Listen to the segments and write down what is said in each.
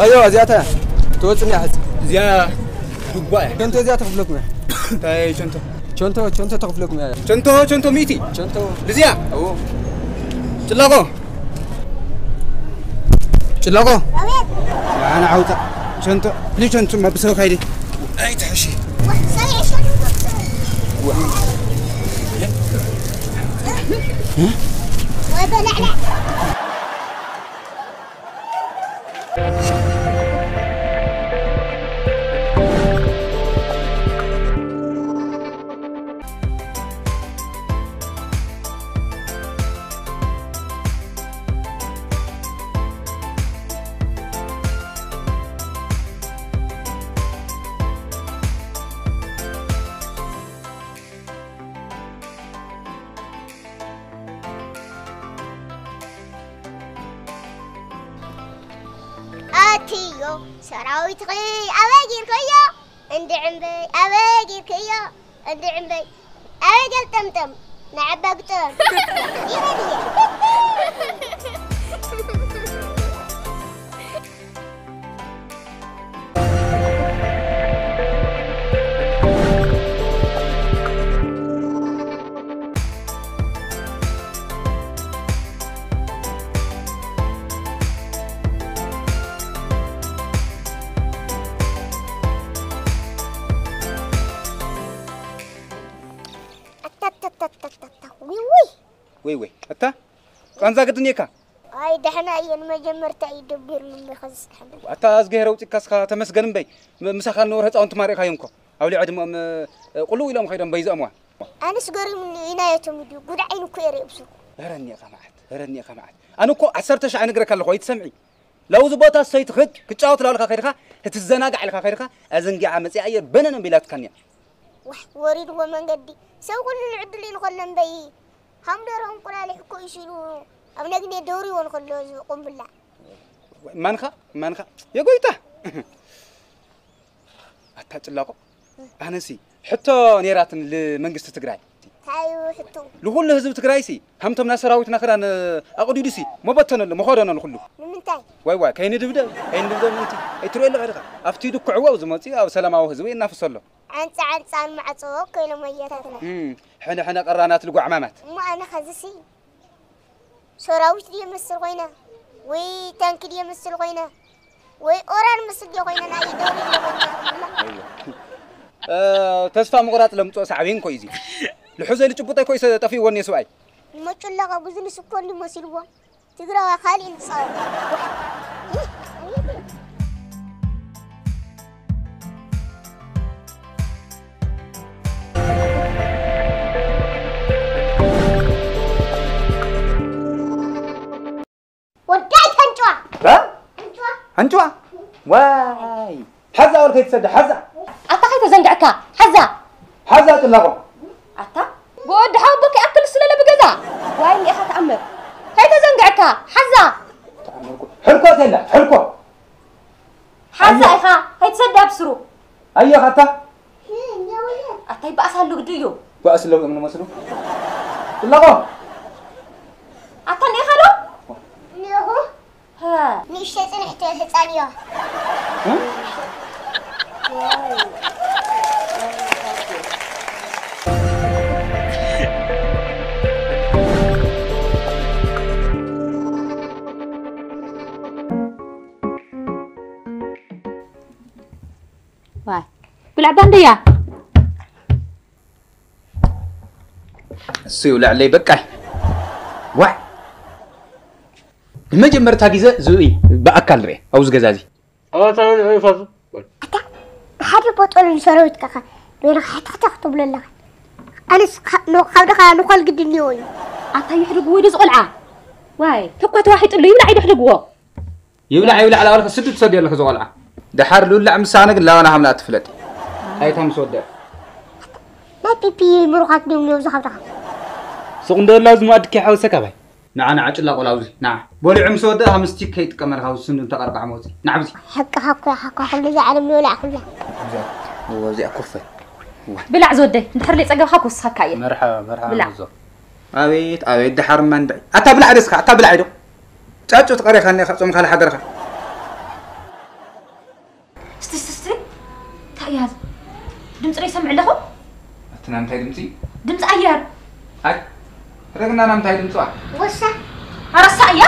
ኣዮ፣ እዚኣታ ትወጽእ እያ ሕጂ። እዚኣ ድጓ እያ። ቸንቶ እዚኣ ተኽፍለኩም እያ። እንታይ ቸንቶ? ቸንቶ፣ ቸንቶ ተኽፍለኩም እያ። ቸንቶ፣ ቸንቶ ሚእቲ? ቸንቶ። እዚኣ? እዎ። ጭላቆ። ጭላቆ። ኣቤት። ኣነ ዓውታ። ቸንቶ፣ ሊ ቸንቶ፣ ማ ብሰው ካይዲ። ኣይ፣ ትሕሺ። ወይ በላዕላ። ኣትዮ ሰራዊትኺ ኣበይ ጌርክዮ? እንድዒ እምበይ ኣበይ ጌርክዮ? እንድዒ እምበይ ኣበይ ገልጠምጠም ንዓባ ግጠም። ይበል እየ። ኣታታታታታ፣ ውይ፣ ውይ። ወይ ወይ፣ ኣታ ቃንዛ ግድን እየካ። ኣይ፣ ደሕና እየ፣ ንመጀመርታ እዩ ደቢርኒ እምበይ፣ ከዚ ስክሕኒ። ኣታ እዝግሄር ኣውጺእካስካ ተመስገን እምበይ፣ ም-፣ ምሳኻ ንወርሒ ህጻውንቲ ማሪእካዮም እኮ። ኣብ ሊዐ ድማ ም-፣ ቁልው ኢሎም ከይዶም በይዘኦምዋ። ኣነስ ገሪሙኒ፣ ኢናዮ ተሚዱ፣ ጉድ ዓይኑ እኮ እየ ርእየ ብስሩ። ኧረ እኒኤኻ መዓት፣ ኧረ እኒኤኻ መዓት። ኣነ እኮ ዓሰርተ ሻዕ ይነግረካ ኣለኹ፣ ኣይትሰምዒ። ላውዚ ቦታ እሰይ ትኽድ፣ ክጫወት ላልካ ከይድካ፣ ክትዘናጋዕ ኢልካ ከይድካ፣ ኣዘንጊዓ መጺኣ እየ በነነ ቢላትካኒ እያ። ዋሕ፣ ወሪድዎ መንገዲ። ሰብ ኩሉ ንዕድሉ እዩ ንኸሎ እምበይ፣ ሃምደረ እንቁላሊሕ እኮ እዩ ሲሉ ኣብ ነግኔ ደውሪዎ ንኸሎ እዚ ቁምብላ። ማንኻ፣ ማንኻ፣ የጎይታ። ኣታ ጭላቆ፣ ኣነሲ ሕቶ ኔራትን ልመንግስቲ ትግራይ። እንታይ እዩ ሕቶ? ልኹሉ ህዝቢ ትግራይሲ፣ ሃምቶም ናይ ሰራዊትና ክዳን ኣቕዲዱሲ፣ መበተነሉ፣ መኸደኖ ልኹሉ። ንምንታይ? ዋይ ዋይ፣ ከይንድብደብ፣ ከይንድብደብ ምንቲ፣ ኣይትርእዮ ኣለኻ ዲኻ? ኣብቲ ድኩዕዎ ዝመጽኡ ኣብ ሰላማዊ ህዝቢ የናፍሶ ኣሎ። ዓንጻ ዓንጻ ማዕጾ ኮይኖም ኣያታትና። እም፣ ሕነ ሕነ ቀራናት ልጓዕማማት። እሞ ኣነ ኸዚሲ ሰራዊት ድየ መስል ኮይነ? ወይ ታንኪ ድየ መስል ኮይነ? ወይ ኦራል መስል ድየ ኮይነ? ናይ ደውሪ ኣለዎ። እ፣ ተስፋ ምቑራጽ ለምጽኦ ሳዕቤን እኮ እዩ እዚ። ልሑዘ ልጭቡጠይ እኮ እዩ ጠፊእዎ እኒኦ ሰብኣይ። መጩላኻ ብዙ ንስኮ እንዲ መሲልዎ። ትግራዋ ካልእ ንጻወት። ወዳይ ተንጭዋ። እ? ተንጭዋ። ኣንጭዋ? ዋይ። ሓዛ ወር ከይትሰደ፣ ሓዛ። ኣታ ከይተዘንግዕካ፣ ሓዛ። ሓዛ ጥላቆ። ኣታ፣ ብወዲ ሓወቦ ከይኣክል ስለለ ብገዛ። ዋይ፣ እኒኤኻ ተኣምር። ከይተዘንግዕካ፣ ሓዛ። ተኣምርኩ። ሕልኮ ተላ፣ ሕልኮ። ሓዛ ኣየ- ኢኻ፣ ከይትሰደ ኣብ ስሩ። ኣየኻ ኣታ? ኣታ ይበኣስ ኣሎ ግዲ እዩ። በኣስ ኣለዉ እዮም ንመስሉ። ጥላቆ። ኣታ እኒኤኻ ዶ? እኒኤኹ። ሃ። ንእሽተይ ጽንሕቲ ህጻን እዮ። እ? ዋይ። ብልዕ ባንደያ። እሱ ይውላዕለይ በቃ። ዋይ። ንመጀመርታ ግዜ ዝብኢ ብኣካል ርኤ ኣብዚ ገዛ እዚ። ኣታ ሓደ ቦጦልን ሰራዊት ከኻ ቤላ ሓታሕታ ክትብሎ ኣለኻ። ኣነስ ካ-፣ ኖ-፣ ካብ ድኻ ንኾል ግድን እኒኦ እዩ። ኣታ ይሕደግዎ ዶ ዝቖልዓ? ዋይ፣ ተኳ ተዋሒጥሉ ይብላዕ ይዶ ሕደግዎ። ይብላዕ ይብላዕ ላበልካ ስዱ ትሰድዮ ኣለካ ዝቖልዓ። ደሓር ልውላዕ ምሳነ ግን ላባና ሃምላ ትፍለጥ። ኣይታ ምስ ወደአ። ናይ ፒፒ ምሩኻት ድዮም እዮም ዝኸብድኻ። ሱቕ እንዶ ኣላ ዝመኣድኪ ሓውሰካ ባይ። ንዓ፣ ንዓ፣ ጭላ ቆላውዚ፣ ንዓ። በሊዑ ምስ ወደኣ፣ ሃምስቲክ ከይጥቀመልካ፣ ኣብዚ ስንዱ እንተቐርቃዕ መውጺ። ንዓ፣ ኣብዚ። ሓቅኻ እኮ ኢኻ፣ እኳ ኩሉ እዛ ዓለም ንበላዕ ኩላ። እዚኣ፣ እዎ፣ እዚኣ ኮፈ። እዋ። ብላዕ ዝወደይ፣ እንድሕር ዘይጸገብካ ክውስኸካ እየ። መርሓባ፣ መርሓባ፣ ብላዕ። መዞ። ኣቤት፣ ኣቤት፣ ደሓር እማ እንድዒ። ኣታ ብላዕ ደስካ፣ ኣታ ብላዕ ኢዶ። ጫጩ ትቐሬኻ እኒኻ፣ ጾምካ ለሓደርካ። ያዝ። ድምፂ ዶ ይሰምዕ ኣለኹ? እቲ ናይ ምንታይ ድምፂ? ድምፂ ኣየር። ኣይ ረግና ናይ ምንታይ ድምፂ? ወሳ ኣረሳ እያ።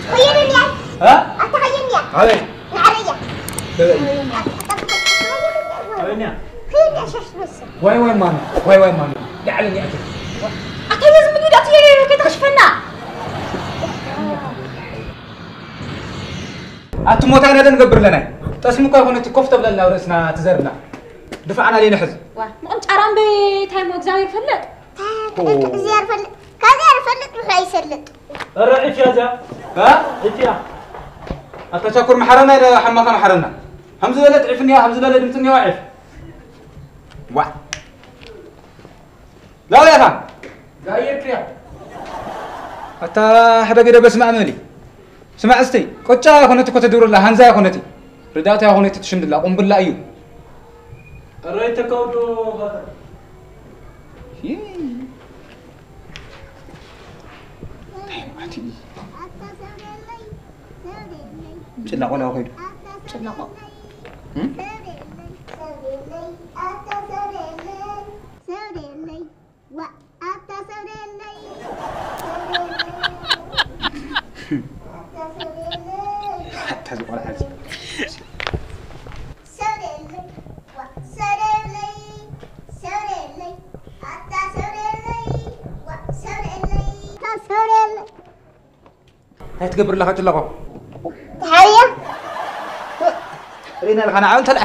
ኸየደኒ እ? ኣታ ኸየኒ ኣበይ? ንዓረያ በበይ? ኸየኒ ኣበይንያ? ኸየኒ ኣሸሽ መስል ዋይ ዋይ ማኑ ዋይ ዋይ ማኑ ዳዕለኒ ኣቲ ኣታ የዝምኒ ዳት ከይተኽሽፈና። ኣቲ ሞታ ኢና ደንገብር ለናይ ጠስሚ እኳ ይኮነ እቲ ኮፍ ተብለልና ኣብ ርእስና ትዘርና ድፋዕና ለይንሕዝ ዋ ምቕንጫራ እምበይ እንታይ እሞ እግዚኣብሔር ፈለጥ። እግዚኣብሔር ፈልጥ ከዚያ ፈልጥ ምኽራ ይሰልጥ ኧረ ዒፍ እያ እዚኣ እ? ዒፍ እያ ኣታ ቻኩር መሓረና ኢለ ሓማኻ መሓረና ከምዚ ዝበለ ጥዒፍ እኒዋ ከምዚ ዝበለ ድምፂ እኒዋ ዒፍ ዋ ላውያኻ ጋየት እያ ኣታ ሓደ ግደ በስመ ኣመሊ ስማዕ እስቲ ቆጫ ኮነት እኮ ተድብረላ ሃንዛ ኮነቲ ርዳእታ ኮነቲ ትሽንድላ ቁምብላ እዩ ኧረ ይተካውዶ ጭላ ቆልዓ ኮይዱ ጭላቆ ኣታ ዝቆልዓ እዚ እንታይ ትገብር ኣለኻ ጭላቆ ተሓያ ሪና ኣለኻ ንዓኡ እንተልዓ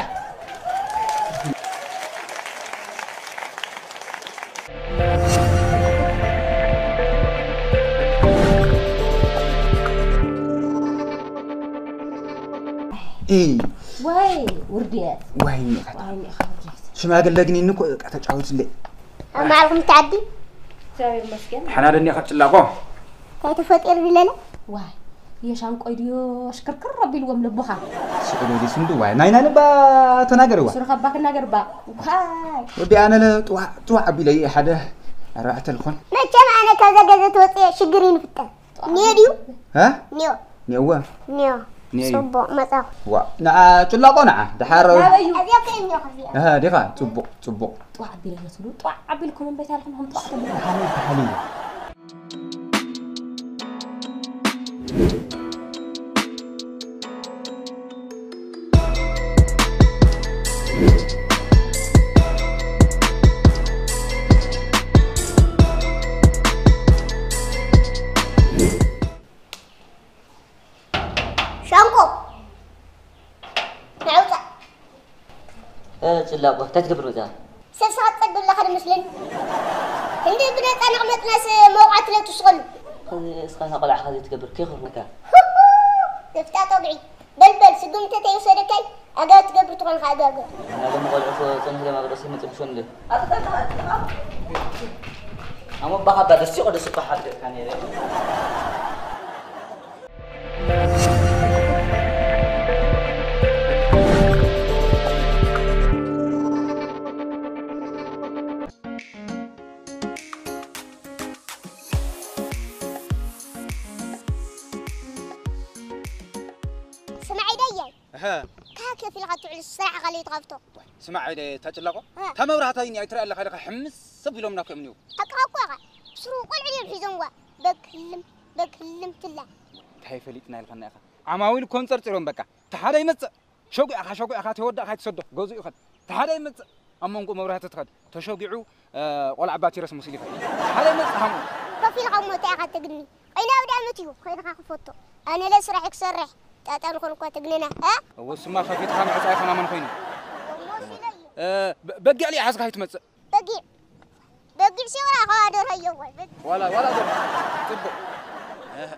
ወይ ውርድየት ዋይ ዋይ ኒኻ ውርድየት ሽማግለ ግን እኮ በቃ ተጫወትለይ ኣብ ማዕልኩም ተዓዲ እግዚኣብሔር ይመስገን ሓና ደኒኻ ጭላቆ እንታይ ተፈጢሩ ድለለ ዋይ የሻንቆይ ድዮ ሽክርክር ኣቢልዎም ልቡኻ ስዕዶ ዲስንዱ ዋይ ናይና ልባ ተናገርዋ ሱርኻ ኣባ ክናገር ባ ዋይ ወዲ ኣነ ለ ጥዋዕ ጥዋዕ ኣቢለይ ሓደ ኣርባዕተ ልኾን መቸም ኣነ ካብዛ ገዛ ተወፅየ ሽግር ይንፍጠር ኒዮ ድዩ እ ኒዮ ኒዋ ኒዮ ኒዮ እዩ። ፅቡቅ መፃኹ ዋ ንዓ ጭላቆ ንዓ ድሓር ናበዩ እዚኦ ከይኒዮ ከዚኦ እህ ዲኻ ጽቡቕ ጽቡቕ ጥዋዕ ኣቢለዮ ትብሉ ጥዋዕ ኣቢልኩም እምበይታ ኢልኩም ከም ጥዋዕ ትብሉ ብሓሊ ብሓሊ ሻንቆ ናውፃ እ፣ ጽላቦ፣ እንታይ ትገብር እዛ? ሰብስኻ ትጸግብ ኣለኻ ድመስለኒ። እንዲ ብነጻ ነቕመጥናስ መውቃዕቲ ለትስቐሉ። ኸዚ እስኻ ንቆልዓኻ ዘይትገብር ከይኸፍለካ። ዘፍጣጦ ብዒ። በል በል፣ ስጉምቲ ተይወሰደካይ፣ ኣጋ ትገብር ትኾንካ ኣጋገ። ናሎም ቆልዑ እኮ ጸኒሑ ደማ ብርእሲ ይመጽእ ብሾን እንደ። ኣሞ ባኻ ባ ደሲቆ ደስቆ ሓድገካ ነይረ። ስማዒደየ እሀ ካከፍ ኢልካ ትውዕል ስራሕ ካለይ ትኸፍቶ ስማዕ ኢለ ታጭላቆ እ። እታ መብራህቲ ኣይኒ ኣይትርኢ ኣለኻ ኢልካ ሕምስ ሰብ ኢሎምና እኮ እዮም እኒው ኣቃቆ ኢኻ ስሩ ቆልዑ እዮም ሒዞምዋ በግ ህልም በግ ህልም ትላ እንታይ ፈሊጥና ኢልካና ኢኻ ዓማዊል እኮ እንፀርፂሮም በቃ ተሓደ ይመፅእ ሸጉዕኻ ሸጉዕኻ ተወዳእካ ኣይትሰዶ ገዙ ይኸድ ተሓደ ይመፅእ ኣብ መንጎ መብራህቲ ትኸድ ተሸጊዑ እ፣ ቆልዓ ባቲረስ ሙሲል ይኸድ ተሓደ ይመፅእ ሃሙ ኮፍ ኢልካ እሞ እንታይ ኢኻ ትግኒ ኮይና ኣብ ዳመት እዩ ኮይንካ ክፈቶ ኣነለ ስራሕ ክሰርሕ ጣጣ ንኾን እኳ ትግንና እ እወ ስማ ከፊትካ ምዕፃ ይኸና መን ኮይኑ ሞሲለ እዩ እ፣ በ- በጊዕ ሊኣ ሓዝካ ኣይትመፅእ በጊዕ በጊዕ ሲውራ ከዋደር ኣየዋይ በጊዕ ዋላ ዋላ ዶ ፅቡቅ እህ፣